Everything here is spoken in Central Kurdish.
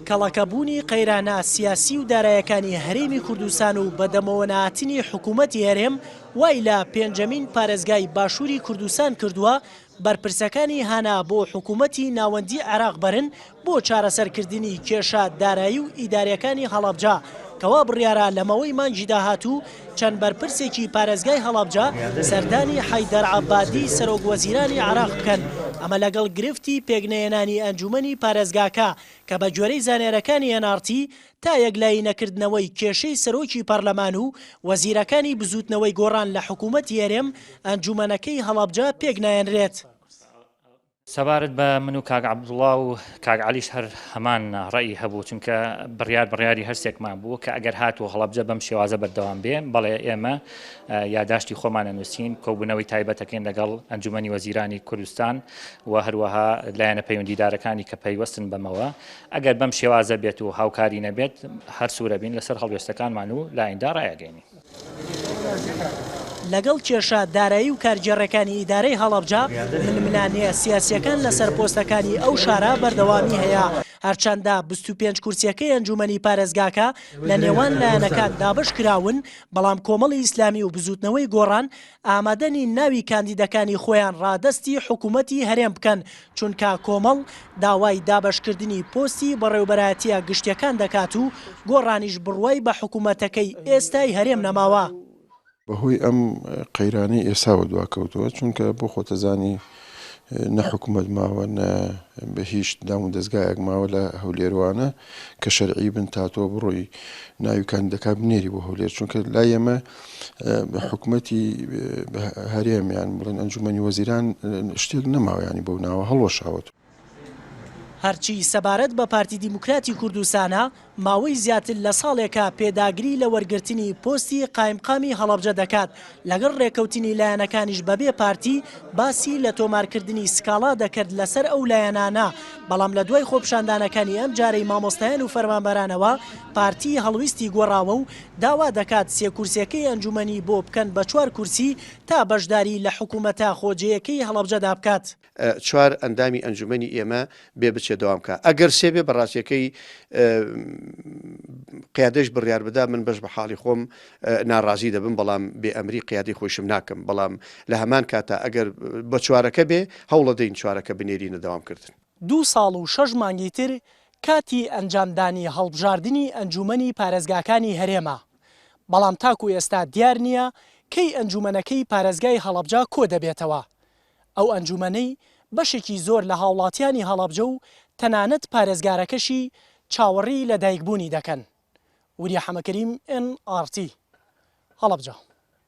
کەڵەکەبوونی قەیرانە سیاسی و دارایەکانی هەرێمی کوردستان و بەدەمەوەنەهاتنی حکوومەتی هەرێم وای لە پێنجەمین پارێزگای باشووری کوردستان کردووە بەرپرسەکانی هانا بۆ حکوومەتی ناوەندی عێراق بەرن بۆ چارەسەرکردنی کێشە دارایی و ئیداریەکانی هەڵەبجە کەوا بڕیارە لە ماوەی مانگی داهاتوو چەند بەرپرسێکی پارێزگای هەڵەبجە سەردانی حەیدەر عەبادی سەرۆک وەزیرانی عێراق بکەن، ئەمە لەگەڵ گرفتی پێکنەهێنانی ئەنجومەنی پارێزگاکە کە بە گوێرەی زانیارەکانی ئێن ئاڕ تی تا یەکلایی نەکردنەوەی کێشەی سەرۆکی پەرلەمان و وەزیرەکانی بزوتنەوەی گۆڕان لە حکومەتی هەرێم ئەنجومەنەکەی هەڵەبجە پێکنایەنرێت. سەبارەت بە من و کاک عەبدوڵا و کاک عەلیش هەر هەمان ڕەئی هەبوو چونکە بڕیار بڕیاری هەرسێکمان بوو کە ئەگەر هاتوو هەڵەبجە بەم شێوازە بەردەوام بێ بەڵێ ئێمە یاداشتی خۆمان ئەنووسین کۆبوونەوەی تایبەتەکەین لەگەڵ ئەنجومەنی وەزیرانی کوردستان و هەروەها لایەنە پەیوەندیدارەکانی کە پەیوەستن بەمەوە ئەگەر بەم شێوازە بێت و هاوکاری نەبێت هەر سوورەبین لەسەر هەڵوێستەکانمان و لایەندا ڕایەگەینین. لەگەڵ کێشە دارایی و کارگێڕیەکانی ئیدارەی هەڵەبجە، ململانێ سیاسییەکان لەسەر پۆستەکانی ئەو شارە بەردەوامی هەیە، هەرچەندە 25 کورسیەکەی ئەنجومەنی پارێزگاکە لە نێوان لایەنەکان دابەشکراون، بەڵام کۆمەڵی ئیسلامی و بزوتنەوەی گۆڕان ئامادە نین ناوی کاندیدەکانی خۆیان ڕادەستی حکومەتی هەرێم بکەن، چونکە کۆمەڵ داوای دابەشکردنی پۆستی بەڕێوبەرایەتییە گشتیەکان دەکات و گۆڕانیش بڕوای بە حکومەتەکەی ئێستای هەرێم نەماوە. بەهۆی ئەم قەیرانەی ئێستاوە دواکەوتووە، چونکە بۆ خۆتەزانی نە حکومەت ماوە نە هیچ دام و دەزگایەک ماوە لە هەولێروانە کە شەرعی بن تا تۆ بڕۆی ناوی کاندیدەکان بنێری بۆ هەولێر چونکە لای ئێمە حکومەتی هەرێم یان بڵێن ئەنجومەنی وەزیران شتێک نەماوە ینی بەو ناوە هەڵوەشاوەتەوە. هەرچی سەبارەت بە پارتی دیموکراتی کوردستانە، ماوەی زیاتر لە ساڵێکە پێداگری لە وەرگرتنی پۆستی قایمقامی هەڵەبجە دەکات، لەگەڵ رێککەوتنی لایەنەکانیش بەبێ پارتی باسی لە تۆمارکردنی سکاڵا دەکرد لەسەر ئەو لایەنانە، بەڵام لە دوای خۆپیشاندانەکانی ئەمجارەی مامۆستایان و فەرمانبەرانەوە پارتی هەڵویستی گۆڕاوە و داوا دەکات سێ کورسیەکەی ئەنجومەنی بۆ بکەن بە چوار کورسی تا بەشداری لە حکومەتە خۆجێیەکەی هەڵەبجەدا بکات. چوار ئەندامی ئەنجومەنی ئێمە بێ بچێ دەوام کا ئەگەر سێ بێ بەڕاستیەکەی قیادەش بڕیار بدا من بەش بە حاڵی خۆم ناڕازی دەبم بەڵام بێ ئەمری قیادەی خۆیشم ناکەم بەڵام لە هەمان کاتا ئەگەر بە چوارەکە بێ هەوڵەدەین چوارەکە بنێرینە دەوام کردن. دوو ساڵ و شەش مانگی تر کاتی ئەنجامدانی هەڵبژاردنی ئەنجومەنی پارێزگاکانی هەرێمە، بەڵام تاکو ئێستا دیار نییە کەی ئەنجومەنەکەی پارێزگای هەڵەبجە کۆدەبێتەوە، ئەو ئەنجومەنەی بەشێکی زۆر لە هاوڵاتیانی هەڵەبجە و تەنانەت پارێزگارەکەشی چاوەڕێی لەدایکبوونی دەکەن. وریا حەمەکەریم، ئێن ئاڕ تی، هەڵەبجە.